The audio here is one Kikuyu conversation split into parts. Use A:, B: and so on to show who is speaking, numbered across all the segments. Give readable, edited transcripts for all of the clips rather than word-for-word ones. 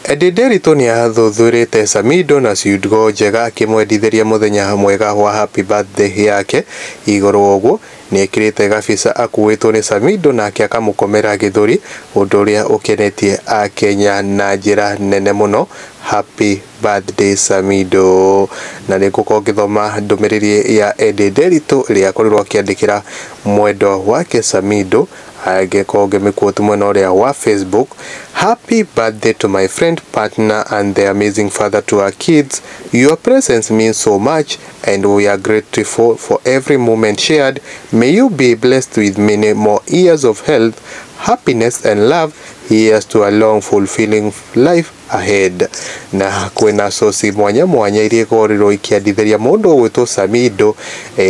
A: Eddie Nderitu nĩathuthurĩte Samidoh na ciugo njega akĩmwendithĩria mũthenya mwega wa happy birthday yake. Igũrũ ũguo nĩekĩrĩte gabica akuĩtwo nĩ Samidoh nake akamũkomera gĩthũri, ũndũ ũrĩa ũkenetie akenya na njĩra nene mũno. Happy birthday, Samidoh. Na nĩngũkorwo ngĩthoma ndũmĩrĩri ya Eddie Nderitu ĩrĩa akorirwo akĩandĩkĩra mwendwa wake Samidoh, angĩkorwo ngĩmĩquote mwena ũrĩa wa Facebook: "Happy birthday to my friend, partner and the amazing father to our kids. Your presence means so much and we are grateful for every moment shared. May you be blessed with many more years of health, happiness and love. Here's to a long, fulfilling life ahead." Na kwĩna soci mwanya mwanya iria ikorirwo ikĩandithĩria mũndũ ũgwĩtwo Samidoh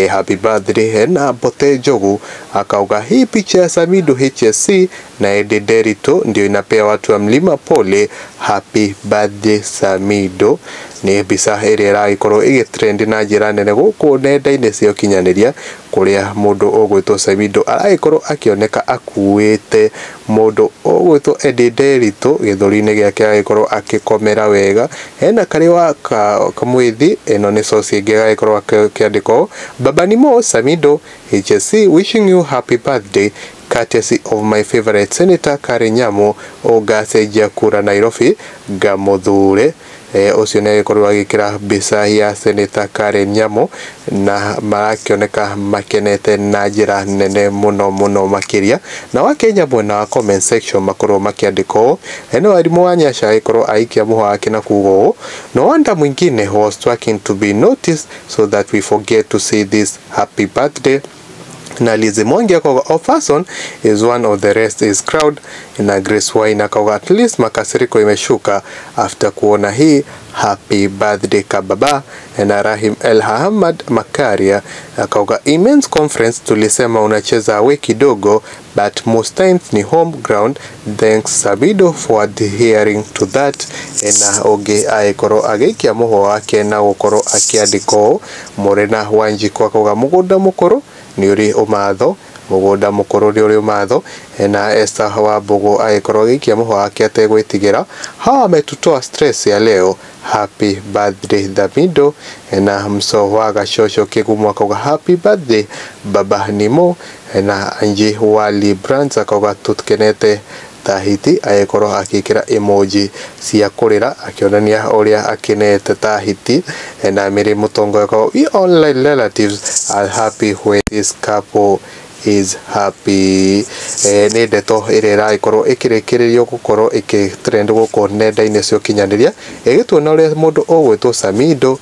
A: happy birthday. Hena Mbote Njogu akauga, "Hii picha ya Samidoh HSC na Eddie Nderitu ndio inapea watu wa mlima pole. Happy birthday, Samidoh." Nĩ mbica ĩrĩa ĩragĩkorwo ĩgĩtrend na njĩra nene gũkũ nenda-inĩ cia ũkinyanĩria, kũrĩa mũndũ ũgwĩtwo Samidoh aragĩkorwo akĩoneka akuĩte mũndũ ũgwĩtwo Eddie Nderitu gĩthũri-inĩ gĩake, agĩkorwo akĩkomera wega. Hena karĩ wa kamwĩthi, ĩno nĩ source ĩngĩ, agagĩkorwo akĩandĩka ũũ: "Baba Nimo Samidoh HSC wishing you happy birthday, courtesy of my favorite senator Karen Nyamu. Ũngacenjia kura Nairobi ngamũthure." Ũcio nĩ agĩkorirwo agĩkĩra mbica ya Senator Karen Nyamu na marakĩoneka makenete na njĩra nene mũno mũno makĩria. Na Wakenya mwena wa comment section makorwo makĩandĩka ũũ. Eno Warimũ wa Nyasha agĩkorwo aikia mũhwa wake na kuga ũũ: "No wonder mwingine was twerking to be noticed so that we forget to say this happy birthday." Na Lizzie Mwangi akauga, "Of person is one of the rest is crowd." Na Grace Wine akauga, "At least makasiriko imeshuka after kuona hii. Happy birthday, kababa." Na Rahim El Ahmad Makaria akauga, "Immense conference tulisema unacheza away kidogo, but most times ni home ground. Thanks, Samidoh, for adhering to that." Na ũngĩ agĩkorwo agĩikia mũhwa wake na gũkorwo akĩandĩka ũũ. Mũrena Wanjikũ akauga, "Mũgũnda mũkũrũ nĩ ũrĩ ũmatho, mũgũnda mũkũrũ nĩ ũrĩ ũmatho." Na Esther Wambũgũ agĩkorwo agĩikia mũhwa wake ategwĩtigĩra, "Hawa wametutoa stress ya leo. Happy birthday, Samidoh." Na Mso wa Gacoco Kĩgumo akauga, "Happy birthday, Baba Nimo." Na Anji Wali Brands akauga, "Tũkenete ta hiti," agĩkorwo agĩkĩra emoji cia kũrĩra akĩonania ũrĩa akenete ta hiti. Na Mĩrĩ Mũtongo akauga, "We online relatives are happy when this couple is happy." Nĩ ndeto ĩrĩa ĩragĩkorwo ĩkĩrĩkĩrĩrio gũkorwo ĩgĩtrend gũkũ nenda-inĩ cia ũkinyanĩria, ĩgĩtuona ũrĩa mũndũ ũgwĩtwo Samidoh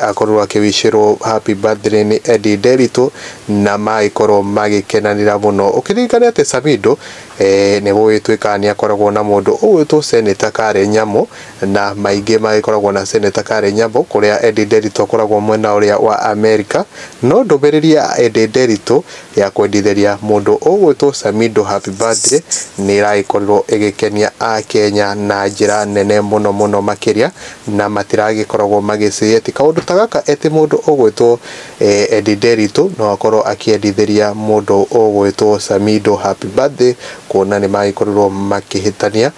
A: akorirwo akĩwicĩrwo happy birthday nĩ Eddie Nderitu na magĩkorwo magĩkenanĩra mũno. Ũkĩririkane atĩ Samidoh nĩ gũgĩtuĩka nĩ akoragwo na mũndũ ũgwĩtwo Senator Karen Nyamu, na maingĩ magĩkoragwo na Senator Karen Nyamu kũrĩa Eddie Nderitu akoragwo mwena ũrĩa wa America. No ndũmĩrĩri ya Eddie Nderitu ya kwendithĩria mũndũ ũgwĩtwo Samidoh happy birthday nĩ ĩragĩkorirwo ĩgĩkenia akenya na njĩra nene mũno mũno makĩria, na matiragĩkoragwo magĩciria atĩ kaũndũ ta gaka atĩ mũndũ ũgwĩtwo Eddie Nderitu no akorwo akĩendithĩria mũndũ ũgwĩtwo Samidoh happy birthday, kuona nĩ magĩkorirwo makĩhĩtania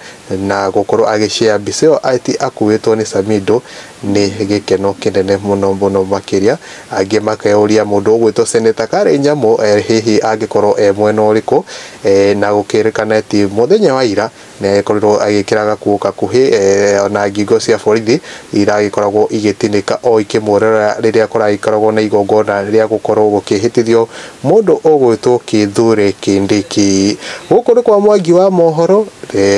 A: na gũkorwo agĩshare mbica ĩyo atĩ akuĩtwo nĩ Samidoh nĩ gĩkeno kĩnene mũno mũno makĩria. Angĩ makeyũria mũndũ ũgwĩtwo Senator Karen Nyamu hihi angĩkorwo e mwena ũrĩkũ, na gũkĩrĩkana atĩ mũthenya wa ira nĩ agĩkorirwo agĩkĩra gakuo gakuhĩ, ona ngingo cia borithi iragĩkoragwo igĩtinĩka o ikĩmuorera rĩrĩa kũragĩkoragwo na igongona rĩa gũkorwo gũkĩhĩtithio mũndũ ũgwĩtwo Kithure Kindiki. Gũkũ nĩ kwa Mwangi wa mohoro,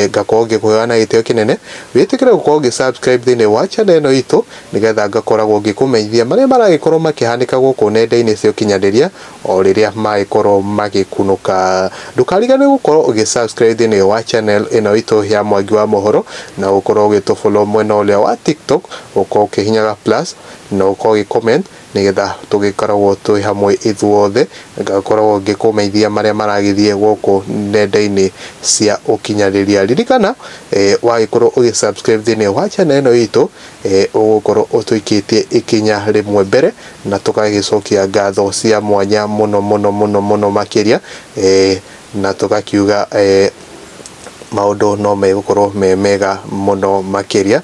A: ngakorwo ngĩkũhoya na gĩtĩo kĩnene wĩtĩkĩre gũkorwo ũgĩ subscribe thĩinĩ wa channel ĩno itũ, nĩgetha ngakoragwo ngĩkũmenyithia marĩa maragĩkorwo makĩhanĩka gũkũ nenda-inĩ cia ũkinyanĩria o rĩrĩa magĩkorwo magĩkunũka. Ndũkariganĩrwo gũkorwo ũgĩ subscribe thĩinĩ wa channel ĩno itũ ya Mwangi wa mohoro, na gũkorwo ũgĩtũ mwena ũrĩa wa TikTok, ũkorwo ũkĩhinyaga plus na ũkorwo ũgĩ comment, nĩgetha tũgĩkoragwo twĩ hamwe ithuothe. Ngakoragwo ngĩkũmenyithia marĩa maragĩthiĩ gũkũ nenda-inĩ cia ũkinyanĩria. Ririkana, wagĩkorwo ũgĩ subscribe thĩinĩ wa channel ĩno itũ, ũgũkorwo ũtũikĩtie ikinya rĩmwe mbere, na tũgagĩcokia ngatho cia mwanya mũno mũno mũno mũno makĩria, na tũgakiuga. Maũndũ no megũkorwo me mega mũno makĩria,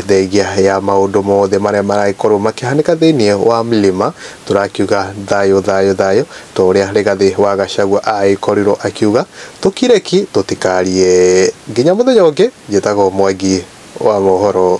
A: thengia ya maũndũ mothe marĩa maragĩkorwo makĩhanĩka thĩinĩ wa mlima. Tũrakiuga thayũ thayũ thayũ, ta ũrĩa Rigathĩ wa Gachagua agĩkorirwo akiuga tũkire ki tũtikarie. Nginya mũthenya ũngĩ, njĩtagwo Mwangi wa mohoro.